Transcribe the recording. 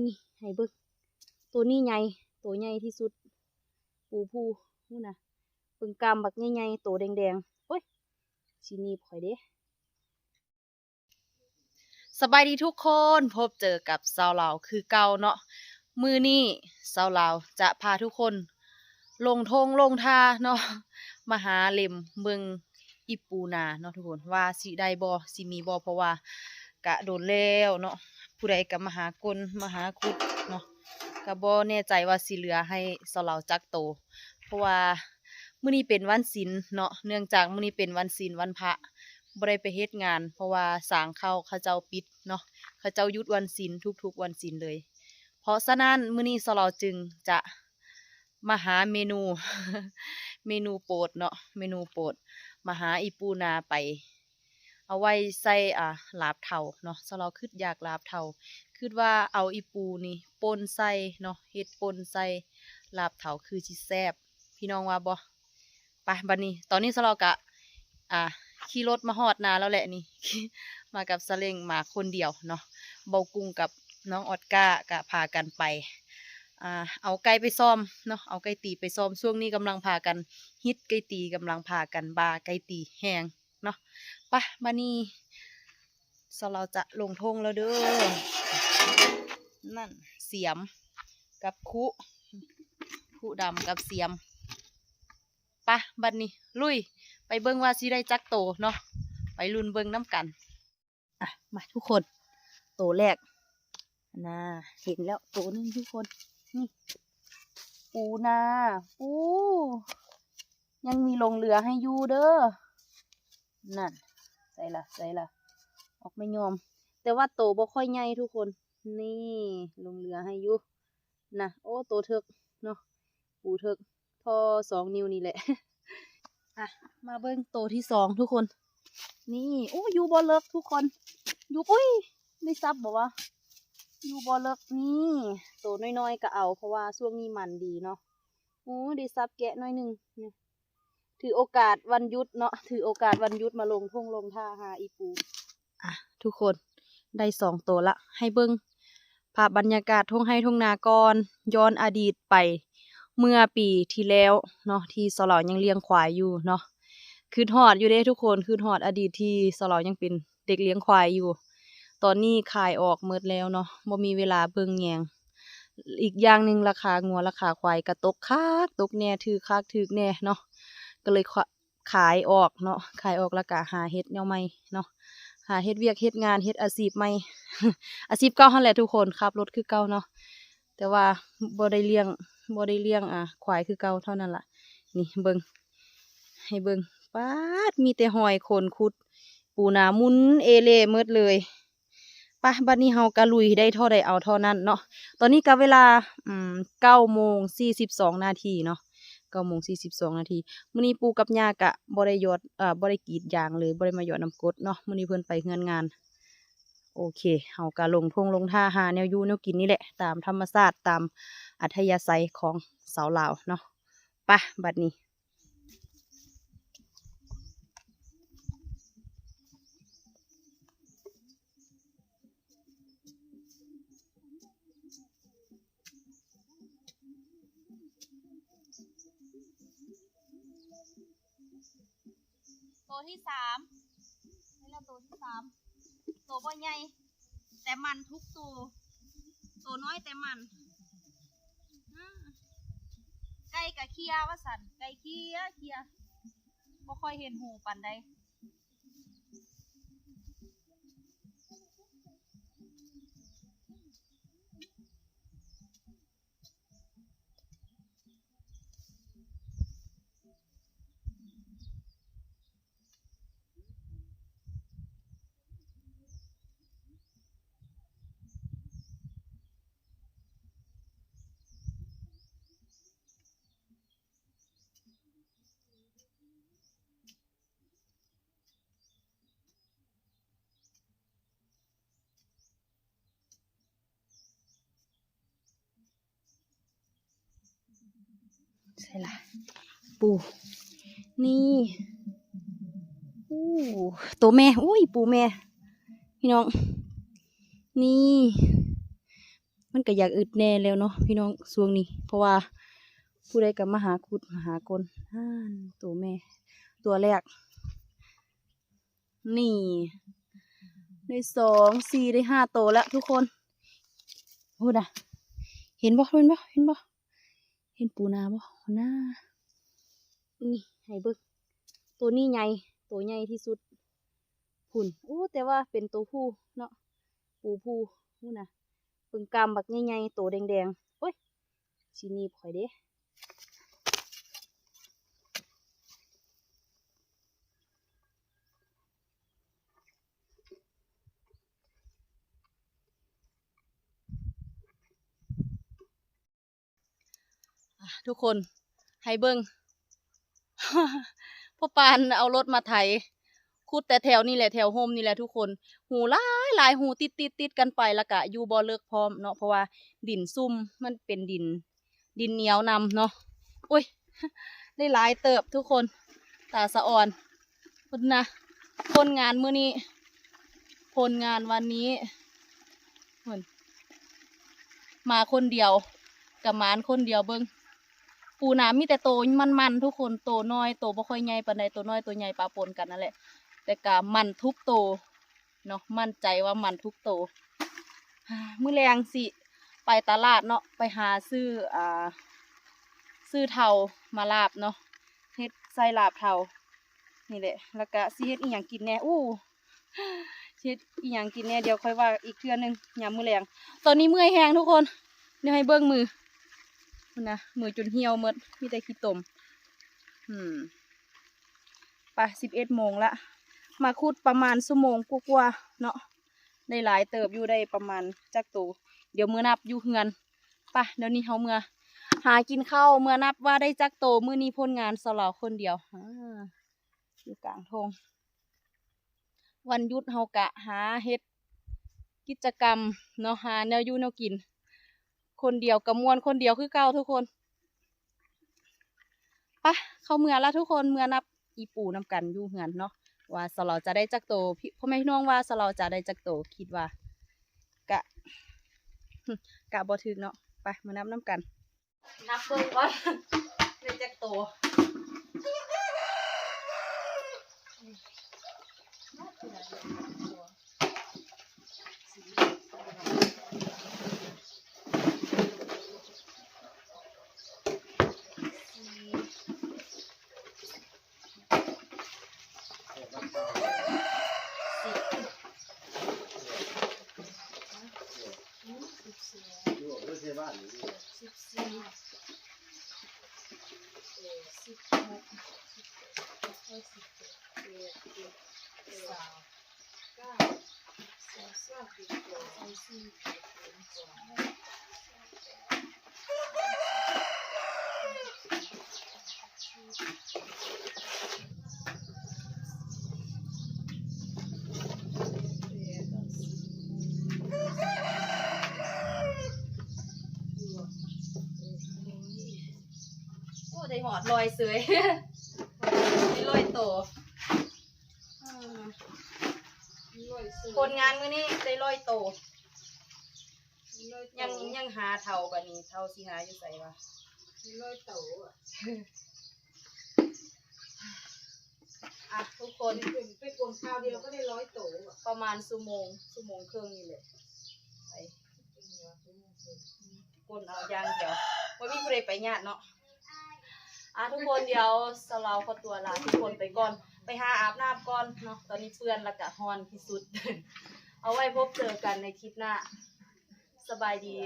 ນີ້ໃຫ້ເບິ່ງ ໂຕນີ້ໃຫຍ່ ໂຕໃຫຍ່ທີ່ສຸດ ປູຜູ້ ພຸ້ນນະ ເບິ່ງກ້າມບັກໃຫຍ່ໆ ໂຕແດງໆ ໂອ້ຍ ຊິໜີບຂ້ອຍເດ້. ສະບາຍດີທຸກຄົນ ພົບເຈີກັບສາວລາວຄືເກົ່າເນາະ. ມື້ນີ້ສາວລາວຈະພາທຸກຄົນລົງທົ່ງລົງທ່າເນາະ ມາຫາເລັມເບິ່ງອີ່ປູນາເນາະທຸກຄົນ ວ່າຊິໄດ້ບໍ່ ຊິມີບໍ່ ເພາະວ່າກະດົນແລ້ວເນາະ ຜູ້ໃດກະມາຫາກົ້ນ ມາຫາຂຸດເນາະ ກະບໍ່ແນ່ໃຈວ່າຊິເຫຼືອໃຫ້ສາວລາວຈັກໂຕ ເພາະວ່າມື້ນີ້ເປັນວັນສິນເນາະ ເນື່ອງຈາກມື້ນີ້ເປັນວັນສິນວັນພະ ບໍ່ໄດ້ໄປເຮັດງານ ເພາະວ່າສາງເຂົາ ເຂົາເຈົ້າປິດເນາະ ເຂົາເຈົ້າຢຸດວັນສິນທຸກໆວັນສິນເລີຍ. ເພາະສະນັ້ນ ມື້ນີ້ສາວລາວຈຶ່ງຈະມາຫາເມນູ ເມນູໂປດເນາະ ເມນູໂປດ ມາຫາອີ່ປູນາໄປ ເອົາໄວ້ໃສ່ ອ່າ ລາບເທົາເນາະ ສາວລາວຄຶດຢາກລາບເທົາ ຄຶດວ່າເອົາອີ່ປູນີ້ປົ່ນໃສ່ເນາະ ເຮັດປົ່ນໃສ່ລາບເທົາຄືຊິແຊບ ພີ່ນ້ອງວ່າບໍ່? ໄປ ບັດນີ້ ຕອນນີ້ສາວລາວກະ ອ່າ ຂີ່ລົດມາຮອດນາແລ້ວແຫຼະນີ້ ມາກັບສາເລັງ ມາຄົນດຽວເນາະ ເບົາກຸ້ງກັບນ້ອງອອດກາກະພາກັນໄປ ອ່າ ເອົາໄກ່ໄປຊ້ອມເນາະ ເອົາໄກ່ຕີໄປຊ້ອມ ຊ່ວງນີ້ກຳລັງພາກັນຮິດໄກ່ຕີ ກຳລັງພາກັນບາໄກ່ຕີແຮງເນາະ. ໄປ ບັດນີ້ສາວລາວຈະລົງທົ່ງແລ້ວເດີ ນັ້ນ ສຽມກັບຄຸ ຄຸດຳກັບສຽມ. ໄປ ບັດນີ້ລຸຍ ໄປເບິ່ງວ່າຊິໄດ້ຈັກໂຕເນາະ ໄປລຸ້ນເບິ່ງນຳກັນ. ອ່ະ ມາທຸກຄົນ ໂຕແລກ ນາ ເຫັນແລ້ວໂຕໜຶ່ງທຸກຄົນ ນີ້ ປູນາ ປູ ຍັງມີຫຼົງເຫຼືອໃຫ້ຢູ່ເດີ ນັ້ນ ໃສລະ ໃສລະ ອອກມາຍອມ ແຕ່ວ່າໂຕບໍ່ຄ່ອຍໃຫຍ່ທຸກຄົນ ນີ້ ຫຼົງເຫຼືອໃຫ້ຢູ່ ນະ ໂອ້ ໂຕເຖິກເນາະ ປູເຖິກ ທໍ່ສອງນິ້ວນີ້ແຫຼະ. ອ່ະ ມາເບິ່ງໂຕທີສອງທຸກຄົນ ນີ້ ໂອ້ ຢູ່ບໍ່ເລິກທຸກຄົນ ຢູ່ ອຸ້ຍ ໄດ້ສັບບໍ່ວະ ຢູ່ບໍ່ເລິກ ນີ້ ໂຕນ້ອຍໆກະເອົາ ເພາະວ່າຊ່ວງນີ້ໝັ່ນດີເນາະ ໂອ້ ໄດ້ສັບແກະໜ້ອຍໜຶ່ງ ຖືໂອກາດວັນຢຸດເນາະ ຖືໂອກາດວັນຢຸດມາລົງທົ່ງລົງທ່າຫາອີ່ປູ. ອ່ະ ທຸກຄົນ ໄດ້ສອງໂຕລະ ໃຫ້ເບິ່ງພາບບັນຍາກາດທົ່ງໄຮ່ທົ່ງນາກ່ອນ ຍ້ອນອະດີດໄປເມື່ອປີທີ່ແລ້ວເນາະ ທີ່ສາວລາວຍັງລ້ຽງຄວາຍຢູ່ເນາະ ຄຶດຮອດຢູ່ເດ້ທຸກຄົນ ຄຶດຮອດອະດີດທີ່ສາວລາວຍັງເປັນເດັກລ້ຽງຄວາຍຢູ່ ຕອນນີ້ຂາຍອອກໝົດແລ້ວເນາະ ບໍ່ມີເວລາເບິ່ງແຍງ ອີກຢ່າງໜຶ່ງລາຄາງົວລາຄາຄວາຍກະຕົກຄັກຕົກແນ່ ຖືກຄັກຖືກແນ່ເນາະ ກະເລີຍ ຂາຍອອກເນາະ ຂາຍອອກແລ້ວກະຫາເຮັດແນວໃໝ່ເນາະ ຫາເຮັດວຽກເຮັດງານ ເຮັດອາຊີບໃໝ່ ອາຊີບເກົ່າຫັ້ນແຫຼະທຸກຄົນ ຂັບລົດຄືເກົ່າເນາະ ແຕ່ວ່າບໍ່ໄດ້ລ້ຽງ ບໍ່ໄດ້ລ້ຽງ ອ່າ ຄວາຍຄືເກົ່າເທົ່ານັ້ນລະ ນີ້ເບິ່ງ ໃຫ້ເບິ່ງ ປາດ ມີແຕ່ຮອຍຄົນຂຸດ ປູນາໝຸນເອເລ່ໝົດເລີຍ. ໄປ ບັດນີ້ເຮົາກະລຸຍ ໄດ້ທໍ່ໃດເອົາທໍ່ນັ້ນເນາະ ຕອນນີ້ກະເວລາ ອືມ ເກົ້າໂມງສີ່ສິບສອງນາທີເນາະ ເກົ້າໂມງສີ່ສິບສອງນາທີ ມື້ນີ້ປູກັບຍ່າກະບໍ່ໄດ້ຢອດ ເອີ ບໍ່ໄດ້ກຣີດຢາງເລີຍ ບໍ່ໄດ້ມາຢອດນ້ຳກົດເນາະ ມື້ນີ້ເພິ່ນໄປເຮືອນງານ. ໂອເຄ ເຮົາກະລົງທົ່ງລົງທ່າຫາແນວຢູ່ແນວກິນນີ້ແຫຼະ ຕາມທຳມະຊາດ ຕາມອັດທະຍາໄສຂອງສາວລາວເນາະ ໄປ ບັດນີ້. ໂຕທີສາມ ນີ້ລະໂຕທີສາມ ໂຕບໍ່ໃຫຍ່ ແຕ່ໝັ່ນທຸກໂຕ ໂຕນ້ອຍແຕ່ໝັ່ນ ອືມ ໄກ່ກະເຄຍວ່າຊັ້ນ ໄກ່ເຄຍ ເຄຍ ບໍ່ຄ່ອຍເຫັນຫູປານໃດ. ໃສ່ລະ ປູ ນີ້ ອູ້ ໂຕແມ່ ອຸ້ຍ ປູແມ່ ພີ່ນ້ອງ ນີ້ ມັນກໍຢາກອຶດແດ່ແລ້ວເນາະພີ່ນ້ອງຊ່ວງນີ້ ເພາະວ່າຜູ້ໃດກໍມາຫາຂຸດມາຫາກົນ. ຫັ້ນ ໂຕແມ່ ຕົວແລກ ນີ້ ໄດ້ສອງ ສີ່ ໄດ້ຫ້າໂຕແລ້ວທຸກຄົນ. ພຸ້ນນະ ເຫັນບໍ່ ເຫັນບໍ່ ເຫັນບໍ່ ເຫັນປູນາບໍ່? ນາ ນີ້ໃຫ້ເບິ່ງ ໂຕນີ້ໃຫຍ່ ໂຕໃຫຍ່ທີ່ສຸດ. ພຸ້ນ ໂອ້ ແຕ່ວ່າເປັນໂຕຜູ້ເນາະ ປູຜູ້. ພຸ້ນນະ ເບິ່ງກ້າມບັກໃຫຍ່ໆ ໂຕແດງໆ. ໂອ້ຍ ຊິໜີບຂ້ອຍເດ້. ອ່ະ ທຸກຄົນໃຫ້ເບິ່ງ ພໍ່ປານເອົາລົດມາໄຖ ຂຸດແຕ່ແຖວນີ້ແຫຼະ ແຖວຮົ່ມນີ້ແຫຼະທຸກຄົນ. ຮູຫຼາຍໆ ຮູຕິດໆກັນໄປ ແລ້ວກະຢູ່ບໍ່ເລິກພ້ອມເນາະ ເພາະວ່າດິນຊຸ່ມ ມັນເປັນດິນ ດິນໜຽວນຳເນາະ. ໂອ້ຍ ໄດ້ຫຼາຍເຕີບທຸກຄົນ ຕາສະອອນ. ພຸ້ນນະ ຜົນງານມື້ນີ້ ຜົນງານວັນນີ້ ພຸ້ນ ມາຄົນດຽວ ກະໝານຄົນດຽວ. ເບິ່ງ ປູນາມີແຕ່ໂຕມັນໆ ທຸກຄົນ ໂຕນ້ອຍ ໂຕບໍ່ຄ່ອຍໃຫຍ່ປານໃດ ໂຕນ້ອຍໂຕໃຫຍ່ປະປົນກັນນັ້ນແຫຼະ ແຕ່ກະໝັ້ນທຸກໂຕເນາະ ໝັ້ນໃຈວ່າໝັ້ນທຸກໂຕ. ມື້ແລງຊິໄປຕະຫຼາດເນາະ ໄປຫາຊື້ ອ່າ ຊື້ເທົາມາລາບເນາະ ເຮັດໄສ້ລາບເທົານີ້ແຫຼະ. ແລ້ວກະຊິເຮັດອີ່ຫຍັງກິນແດ່ ອູ້ ເຮັດອີ່ຫຍັງກິນແດ່ ດຽວຄ່ອຍວ່າອີກເທື່ອໜຶ່ງຍາມມື້ແລງ. ຕອນນີ້ເມື່ອຍແຮງທຸກຄົນ ດຽວໃຫ້ເບິ່ງມື ພຸ້ນນະ ມືຈົນຫ່ຽວໝົດ ມີແຕ່ຂີ້ຕົມ. ອືມ ໄປ ສິບເອັດໂມງລະ ມາຂຸດປະມານຊົ່ວໂມງກວ່າໆເນາະ ໄດ້ຫຼາຍເຕີບຢູ່ ໄດ້ປະມານຈັກໂຕ ດຽວເມືອນັບຢູ່ເຮືອນ. ໄປ ດຽວນີ້ເຮົາເມືອຫາກິນເຂົ້າ ເມືອນັບວ່າໄດ້ຈັກໂຕ. ມື້ນີ້ຜົນງານສາວລາວຄົນດຽວ ອາ ຢູ່ກາງທົ່ງ. ວັນຢຸດເຮົາກະຫາເຮັດກິດຈະກຳເນາະ ຫາແນວຢູ່ແນວກິນ ຄົນດຽວກະມ່ວນຄົນດຽວຄືເກົ່າທຸກຄົນ. ປະ ເຂົ້າເມືອລະທຸກຄົນ ເມືອນັບອີ່ປູນຳກັນຢູ່ເຮືອນເນາະ ວ່າສາວລາວຈະໄດ້ຈັກໂຕ ພີ່ ພໍ່ແມ່ພີ່ນ້ອງວ່າສາວລາວຈະໄດ້ຈັກໂຕ ຄິດວ່າ ກະ ກະບໍ່ຖືກເນາະ. ໄປ ມານັບນຳກັນ. ນັບເບິ່ງກ່ອນ ໄດ້ຈັກໂຕ. ໂອ້ ໄດ້ຮອດຮ້ອຍເສີຍ ໄດ້ຮ້ອຍໂຕ. ຜົນງານມື້ນີ້ໄດ້ຮ້ອຍໂຕ. ຍັງ ຍັງຫາເທົາ ບາດນີ້ເທົາຊິຫາຢູ່ໃສວະ? ອ່ະ ທຸກຄົນ ໄປກົນຄາວດຽວກໍໄດ້ຮ້ອຍໂຕ ປະມານຊົ່ວໂມງ ຊົ່ວໂມງເຄິ່ງນີ້ແຫຼະ ໄປ ກົນເອົາຢ່າງດຽວ ບໍ່ມີຜູ້ໃດໄປຍາດເນາະ. ອ່ະ ທຸກຄົນ ດຽວສາວລາວຂໍຕົວລາທຸກຄົນໄປກ່ອນ ໄປຫາອາບນ້ຳກ່ອນເນາະ ຕອນນີ້ເປື້ອນ ແລ້ວກະຮ້ອນທີ່ສຸດ. ເອົາໄວ້ພົບເຈີກັນໃນຄລິບໜ້າ ສະບາຍດີ.